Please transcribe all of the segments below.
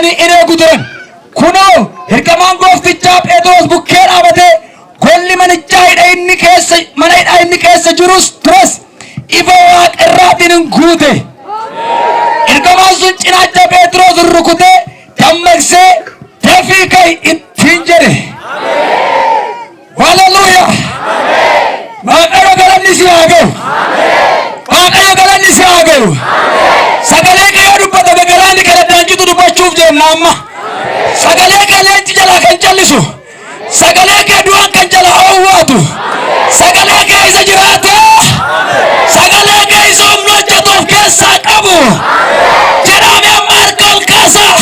dhaabatanii in eegu turan. Kunoo, ergamaan gooftichaa Phexros bukkee dhaabatee, golli manichaa hidha inni keessa mana hidhaa inni keessa jirus tures ifa waaqa irraatiin hin guute. Ergamaan sun cinaacha Phexros rukutee dammaqsee, dafii ka'i ittiin jedhe. Haleluuyaa! Waaqayyo galanni si haa ga'u. Waaqayyo galanni si haa ga'u. Sagalee kee yoo dubbatame galaanni kan addaan citu dubbachuuf jenna amma. Sagalee kee leenci jalaa kan callisu. Sagalee kee du'aan kan jalaa owwaatu. Sagalee kee isa jiraata. Sagalee kee isa humna hojjetu of keessaa qabu. Jedhame amma harka ol kaasaa.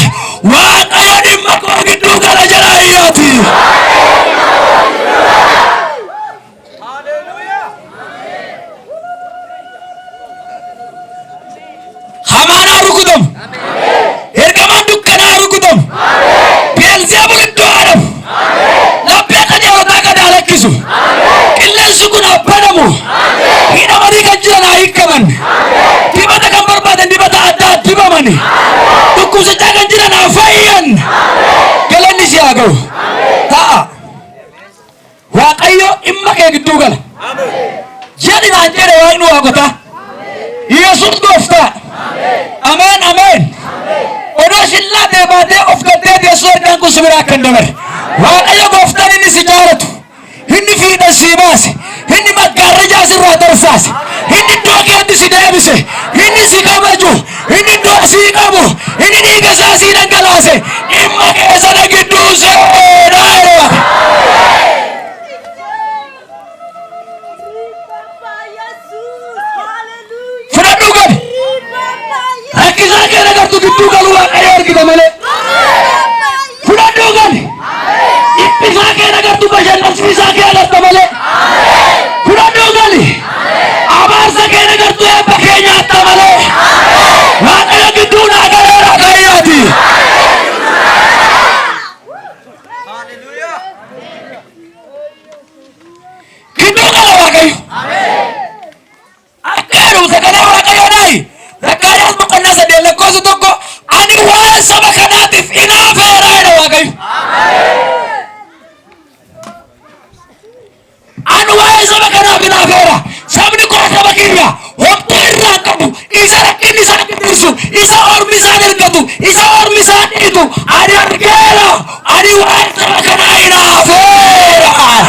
Waaqayyo dhimma koo gidduu gala jedhaa iyyaati. Hamaan haa rukutamu. Ergamaan dukkanaa haa rukutamu. Beelzeebul iddoo haa dhabu. Laphee qajeelotaa gad haa lakkisu. Qilleensi kun haa banamu. Hidhamanii kan jiran haa hiikaman. Dibata kan barbaadan dibata addaa dibaman. Dhukkubsachaa kan jiran haa fayyan. Galanni si haa ga'u. Ta'a. Waaqayyo dhimma kee gidduu gala. Jedhi naan jedhe Waaqni waaqotaa. Yesuus gooftaa. Ameen ameen. Odoo shillaa ta'e baatee of gattee teessoo ergaan kun si biraa akka hin dabarre. Waaqayyo gooftaan inni si jaalatu. Inni fiixan sii baase. Inni maggaarrajaa sirraa tarsaase. Inni iddoo keetti si deebise. Inni si kabaju. Inni iddoo sii qabu. Inni dhiiga isaa sii dhangalaase. Dhimma kee sana gidduu seenaa jedhe. Fudhadhuu gadi. Rakkisaa kee agartu gidduu galuu Waaqayyo argita malee. Fudhadhuu gadi. Dhiphisaa kee agartu bashannansiisaa kee agarta malee. Fudhadhuu gali. Abaarsa kee agartu eebba kee nyaatta malee. Waaqayyo gidduu naa galeera kayyaati. Gidduu gala Waaqayyo. Akka jedhu sagalee Waaqayyoo dhaayi. Zakkaariyaas boqonnaa 8 lakkoofsa 1, ani waa'ee saba kanaatiif inaafeera jedha Waaqayyo. Ani waa'ee saba kanaaf inaafeera. Sabni koo saba kiyya homtuu irraa hin qabu. Isa rakkinni isaan gidirsu, isa ormi isaan ergatu, isa ormi isaan dhiitu ani argeera. Ani waa'ee saba kanaa inaafeera.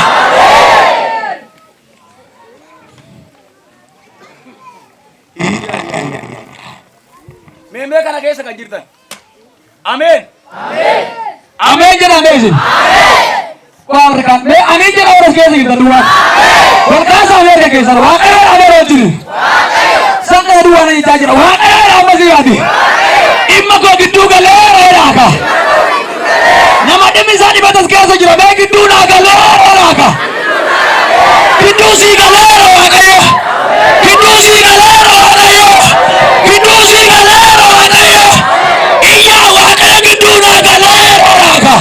Meemee kana keessa kan jirtan. Ameen. Ameen jedhaa mee isin. Warri kaan mee ameen jedhaa warra as keessa jirtan duwwaan. Wal kaasaa mee harka keessan Waaqayyo ameen wajjin. San kana duwwaan jechaa jira. Waaqayyo amma si yaati. Dhimma koo gidduu galee raaka. Nama dhimmi isaa dhibatas keessa jira mee gidduu naa galeera laata? Gidduu sii galeera Waaqayyo. Gidduu sii galeera Waaqayyo. Gidduu sii galeera Waaqayyo. Iyyaa Waaqayyo gidduu naa galeera laata?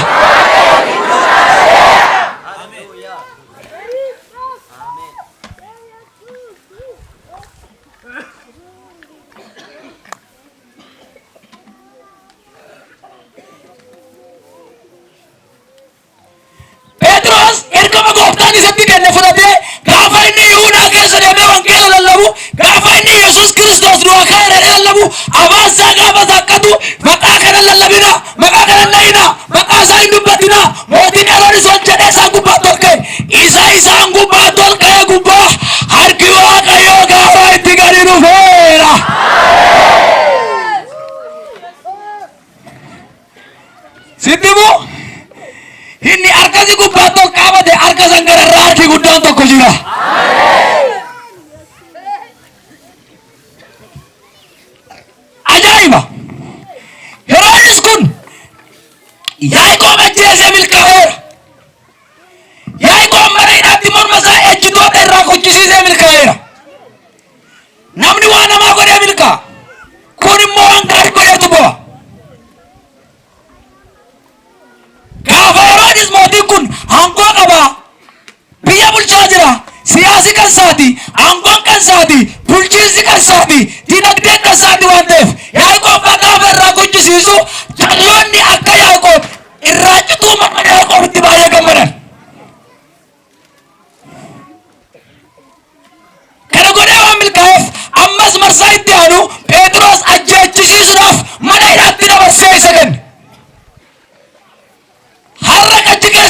Phexros ergama gooftaan isatti kenne fudhatee gaafa inni Yihuudaa keessa deemee wangeela lallabu, gaafa inni Yesuus Kiristoos du'aa ka'eera jedhee lallabu, afaan isaa gaafa saaqqatu, maqaa kana hin lallabina, maqaa kana hin dha'ina, maqaa isaa hin dubbatina, mootiin Heroodis ol jedhee isaan gubbaatti ol ka'e. Isa isaan gubbaatti ol ka'e gubbaa harki Waaqayyoo gaara itti gadi dhufeera. Sitti himu inni harka si gubbaatti ol qaabate harka san gararraa harki guddaan tokko jira. Ajaa'iba! Heroodis kun Yaaqoob ajjeesee milkaa'eera. Yaaqoob mana hidhaatti morma isaa ejjitoota irraa kuchisiisee milkaa'eera. Namni waan hamaa godhee milkaa'a. Kun immoo waan gaarii godheetu bu'a. Gaafa Heroodis mootiin kun aangoo qaba. Biyya bulchaa jira. Siyaasi kan isaati, aangoon kan isaati, bulchiinsi kan isaati, dinagdeen kan isaati waan ta'eef Yaaqoob gaafa irraa kuchisiisu jalloonni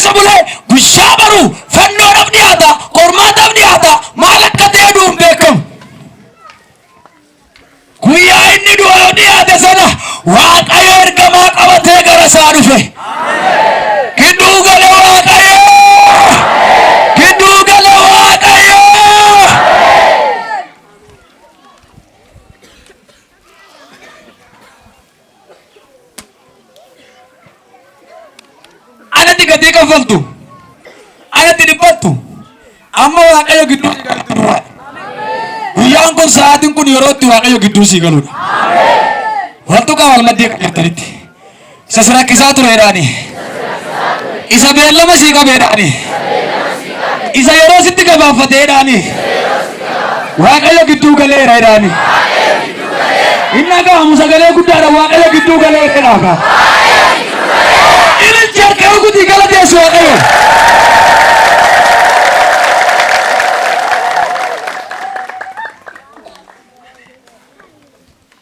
keessa bulee guyyaa baru fannoodhaaf dhiyaata, qormaataaf dhiyaata, maal akka ta'e du'u hin beekamu. Guyyaa inni du'aaf dhiyaate sana Waaqayyo ergamaa qabatee gara isaa dhufe. Gidduu gale Waaqayyo! Gidduu gale Waaqayyo! Anatti gatii kaffaltu. Anatti dhiphattu. Amma Waaqayyo gidduu si galutti duwwaadha. Guyyaan kun sa'aatiin kun yeroo itti Waaqayyo gidduu si galudha. Waltu qaa wal maddii akka jirtanitti. Isa si rakkisaa tureedhaani. Isa beellama sii qabeedhaani. Isa yeroo sitti gabaaffateedhaani. Waaqayyo gidduu galeera jedhaani. Hin dhaga'amu sagalee guddaadha Waaqayyo gidduu galeera jedhaa. Ililchi harka rukutii galateessu Waaqayyo.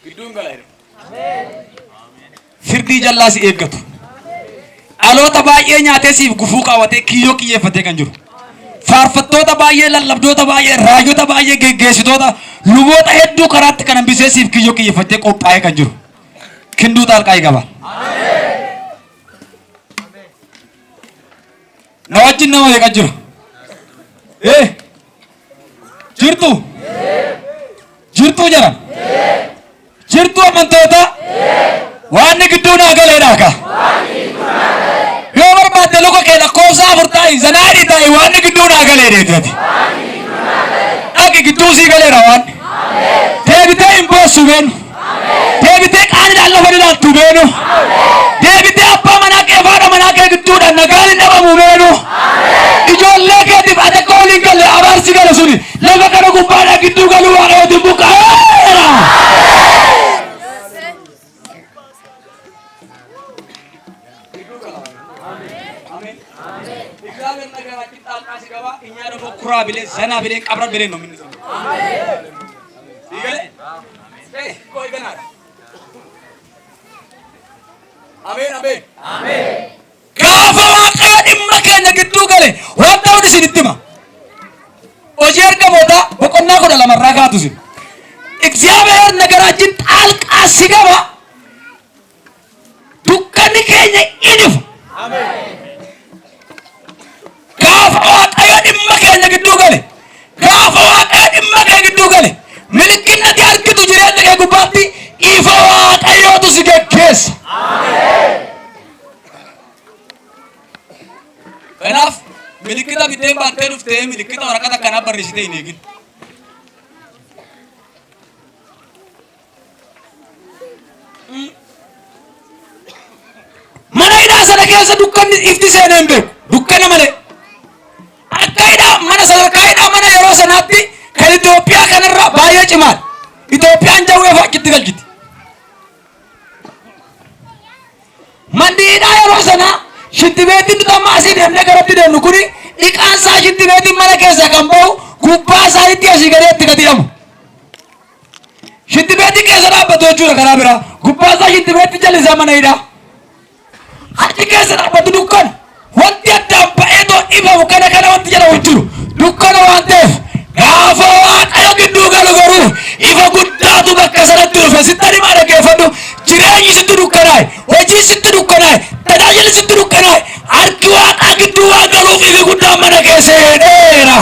Gidduun gala jedhu. Firdii jallaa si eeggatu. Dhaloota baay'ee nyaatee siif gufuu kaawwatee kiyyoo kiyyeeffatee kan jiru. Faarfattoota baay'ee, lallabdoota baay'ee, raajota baay'ee, geggeessitoota, luboota hedduu karaatti kan hambisee siif kiyyoo kiyyeeffatee qophaa'ee kan jiru. Kinduu xaalqaa qaba. Na wajjin nama meeqa jira? Eh? Jirtu? Jirtuu jedhan? Jirtuu amantoota? Waanni gidduu naa galeedha ka. Yoo barbaadde luka kee lakkoofsa 4 taa'i, zanaadii taa'i waanni gidduu naa galee deetati. Dhaqi gidduu sii galeera waan. Deebitee hin boossu beenu. Deebitee qaaniidhaan lafa hin ilaaltu beenu. Deebitee abbaa manaa kee fi haadha manaa kee gidduudhaan nagaan hin dhabamu beenu. Ijoollee keetiif ati akka waliin galle abaarsi gale suni lafa kana gubbaadhaan gidduu galuu waaqayyootiin buqqa'eera. እግዚአብሔር ነገራችን ጣልቃ ሲገባ እኛ ደግሞ ኩራ ብለን ዘና ብለን ቀብረን ብለን ነው የምንዘምረው። ቆይ ገና Ameen ameen. Gaafa Waaqayyo dhimma keenya gidduu gale wanta hundi isinitti hima. Hojii ergamootaa boqonnaa 12 irraa kaatu isin. እግዚአብሔር ነገራችን ጣልቃ ሲገባ dukkanni keenya in ifa. Gaafa Waaqayyo dhimma keenya gidduu gale, gaafa Waaqayyo dhimma kee gidduu gale, milikinni ati argitu jireenya kee gubbaatti ifa Waaqayyootu si geggeessa. Kanaaf milikkita biddeen baattee dhuftee milikkita waraqata akkanaa barreessitee hin eegin. Mana hidhaa sana keessa dukkanni ifti seenee hin beeku. Dukkana malee. Akka hidhaa mana sadarkaa hidhaa mana yeroo sanaatti kan Itoophiyaa kanarraa baay'ee cimaadha. Itoophiyaan jawwee fa'a achitti galchiti. Manni hidhaa yeroo sanaa shintibeetiin nuti amma asii deemnee garatti deemnu kuni dhiqaan isaa shintibeetiin mana keessaa kan bahu gubbaa isaaniitti asii gadeetti gadi hidhamu. Shintibeetii keessa dhaabbatu jechuudha karaa biraa. Gubbaa isaa shintibeetti jalli isaa mana hidhaa. Achi keessa dhaabbatu dukkana. Wanti addaan ba'ee too ifamu kana kana wanti jedhamu hin jiru. Dukkana waan ta'eef gaafa Waaqayyo gidduu galu garuu ifa guddaatu bakka sanatti dhufe. Sitti himaa dhaggeeffadhu. Jireenyi sitti dukkanaa'e, hojiin sitti dukkanaa'e, tajaajilli sitti dukkanaa'e, harki Waaqaa gidduu waan galuuf ifi guddaan mana kee seeneera.